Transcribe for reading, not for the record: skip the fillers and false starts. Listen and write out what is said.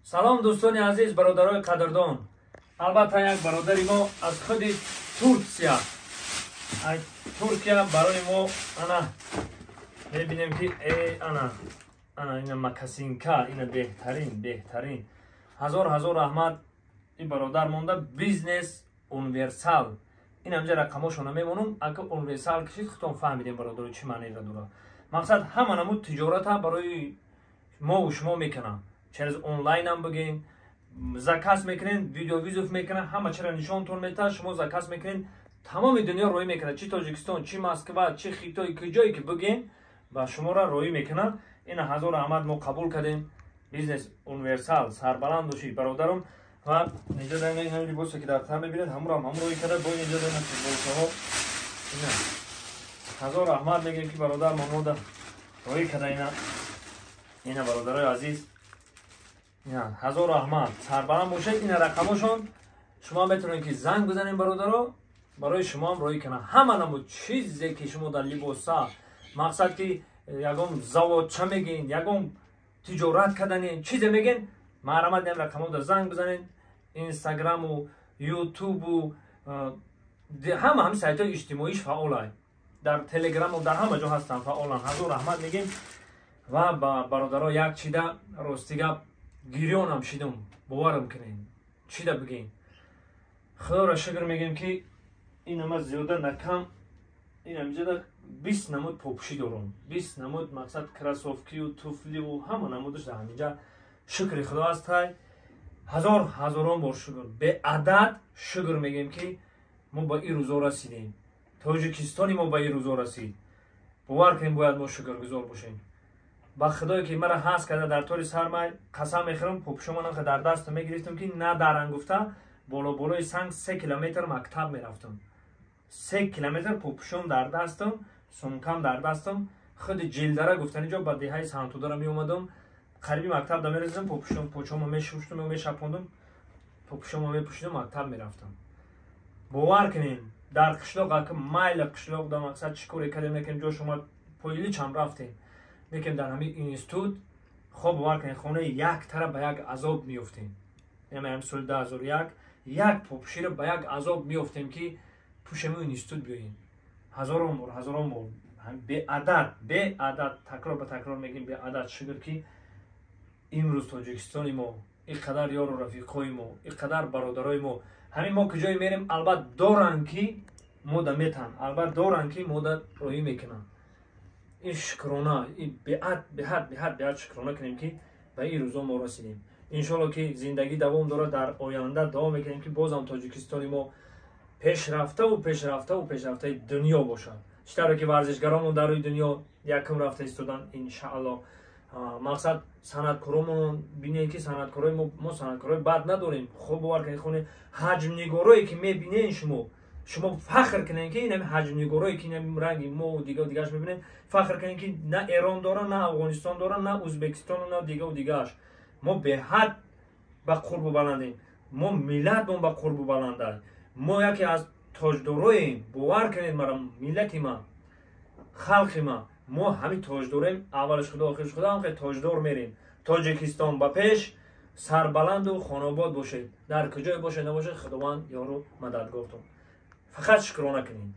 Салом, дӯстони азиз, бародарои қадрдон. Албатта, як бародари мо аз худи Турсия, Туркия барои мо, ана, мебинем ки ана, ана ина мокасинка, ина беҳтарин, беҳтарин. Ҳазор ҳазор раҳмат ин бародар монда. Бизнес Универсал, ин ҳамҷа рақамошона мемонум. Ака Универсал кишид, худтон фаҳмидем, бародаро, чӣ маънеро дорад. Мақсад, ҳама намуд тиҷората барои мову шумо мекунам, через онлайнам бигин, заказ мекунен, видеовызов мекунад, ҳама чиро нишонтон метаҳад, шумо заказ мекунен, тамоми дунё роҳӣ мекунад, чи Тоҷикистон, чи Москва, чи Хитой, куҷое ки бигин, ба шуморо роҳӣ мекунад. Ина ҳазор раҳмат, мо қабул кардем. Бизнес Универсал, сарбаланд бошӣ, бародарам. Ва инҷо либосе ки дар тан мебинед, ҳамурам ҳам роҳӣ карда. Бо инҷо футболкаҳо. Ина ҳазор раҳмат мегӯем, ки бародар мода роҳӣ карда. Ина, бародарои азиз, ҳазор раҳмат, сарбаланд бошед. Ина рақамошон, шумо метавонед, ки занг бизанем, бародаро, барои шумоам роҳӣ кунад ҳама намуд чизе, ки шумо дар либоса, мақсад, ки ягон заводча мегин, ягон тиҷорат карданен, чизе мегин, марҳамат, ин рақамода занг бизанед. Инстаграму Ютубу ҳама ҳами сайтҳои иҷтимоиш фаъолай, дар Телеграму дар ҳама ҷо ҳастанд, фаъолан. Ҳазор раҳмат мегем. Ва ба бародаро як чида, рости гап, гирёнам шидум, боварам кунед. Чида бигем, худоро шукр мегем, ки инама зиёда накам, инамҷода 20 намуд попушӣ дорум, 20 намуд, мақсад, кроссовкию туфливу ҳама намудаш дар ҳаминҷа. Шукри Худо ҳастай, ҳазор ҳазорон бор шукр, беадад шукр мегем, ки мо ба ин рӯзо расидем, Тоҷикистони мо ба ин рӯзо расид. Бовар кунем, бояд мо шукргузор бошем ба Худое, ки мара ҳаст карда. Дар тори сармай қасам мехӯрам, попушоманам дар даст мегирифтам, ки на даран гуфта, боло болои санг 3 километр мактаб мерафтам. 3 километр попушом дар дастам, сумкам дар дастам, худи Ҷилдара гуфтани ҷо ба деҳаи Сантудара меомадам, қариби мактаб да мерасидам, попушом почомо мешуштум, мешапондум, попушомо мепӯшидам, мактаб мерафтам. Бовар кунем, дар қишлоқ ака майла, қишлоқ да, мақсад, чӣ коре кардем, некем, ҷош омад, поиличам рафтем, лекин дар ҳамин институт, хоб, бовар кунед, хонаи як тараф ба як азоб меёфтем. Ҳамин соли 2001 як попуширо ба як азоб меёфтем, ки пӯшему институт биёем. Ҳазорон бор, ҳазорон бор, беадад, беадад, такрор ба такрор мегӯем, беадад шукр, ки имрӯз Тоҷикистони мо, ин қадар ёру рафиқҳои мо, ин қадар бародарои мо, ҳамин мо куҷое мерем, албат доранд, ки мода метан, албат доранд, ки мода роҳӣ мекунанд. Ин шукрона, ин беад, беҳад, беҳад, беҳад шукрона кунем, ки ба ин рӯзо мо расидем. Иншоалло, ки зиндагӣ давом дорад, дар оянда давом мекунем, ки бозам Тоҷикистони мо пешрафтаву пешрафтаву пешрафтаи дунё бошад, чӣ тавре ки варзишгаронмон дар рӯи дунё якум рафта истоданд, иншаалло. Мақсад, санъаткоромон бинед, ки санъаткорои мо, санъаткорои бад надорем. Хоб, бовар кунед, хоне ҳаҷмнигорое, ки мебинед шумо, шумо фахр кунед, ки инами ҳаҷмнигорое, ки инами ранги мо дигаву дигааш мебинед, фахр кунед, ки на Эрон дорад, на Афғонистон дорад, на Ӯзбекистону на дигаву дигааш. Мо беҳад ба қурбу баландем, мо миллатмон ба қурбу баланда, мо яке аз тоҷдороем. Бовар кунед мара, миллати ман, халқи ман, мо ҳамин тоҷдорем. Аввалаш Худо, охирш Худо, ҳам тоҷдор мерем. Тоҷикистон ба пеш, сарбаланду хонобод бошед, дар куҷое бошед, набошед, Худованд ёру мададгортон. Фақат шукрона кунед.